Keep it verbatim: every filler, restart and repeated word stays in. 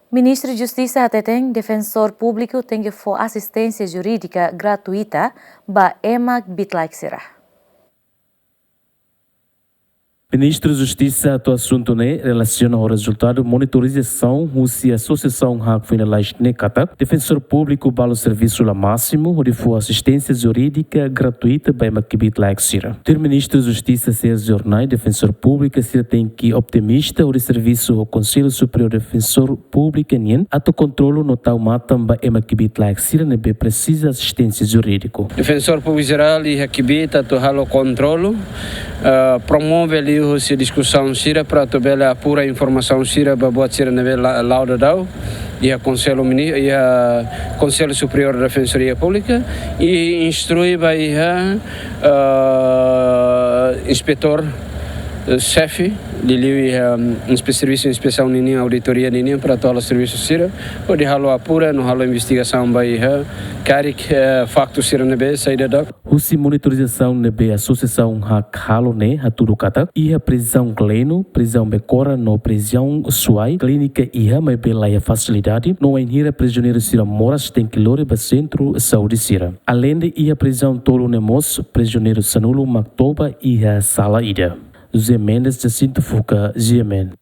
Ministru Justisa hateten defensór públiku tenke fó asisténsia jurídika gratuita ba ema kbiit-laek sira. Ministru Justisa hato'o asuntu ne'e relasiona ho rezultadu monitorizasaun husi Asosiasaun Hak Finalais ne'e katak defensór públiku balu servisu la másimu hodi fó asisténsia jurídika gratuita ba ema kbiit-laek sira. Tuir Ministru Justisa Sérgio Hornai, defensór públiku sira tenke optimista hodi servisu ho Konsellu Superiór Defensór Públiku nian atu kontrolu no tau matan ba ema kbiit-laek sira ne'ebé presiza asisténsia jurídiku. Defensór Públiku Jerál iha kbiit atu halo kontrolu, eh, promove liuhusi diskusaun sira para atu bele apura informasaun sira ba buat sira ne'ebé la-, la'o daudaun iha Konsellu Mini-, iha Konsellu Superiór Defensoria Públika i instrui ba iha, eh, inspetór, eh, xefe, liuliu iha, mm, inspe-, servisu inspesaun ninian, auditoria ninian, para atu halo servisu sira hodi halo apura no halo investigasaun ba iha karik, eh, faktu sira ne'ebé sai daudaun. Husi monitorizasaun ne'ebé Asosiasaun Hak halo ne'e hatudu katak iha prizaun Gleno, prizaun Becora no prizaun Suai, klínika iha maibé laiha fasilidade, no wainhira prizioneiru sira moras tenke lori ba sentru saúde sira. Aleinde iha prizaun tolu ne'e mós, prizioneiru sanulu mak toba iha sala ida. José Mendes, Jacinto Fuca, G M N.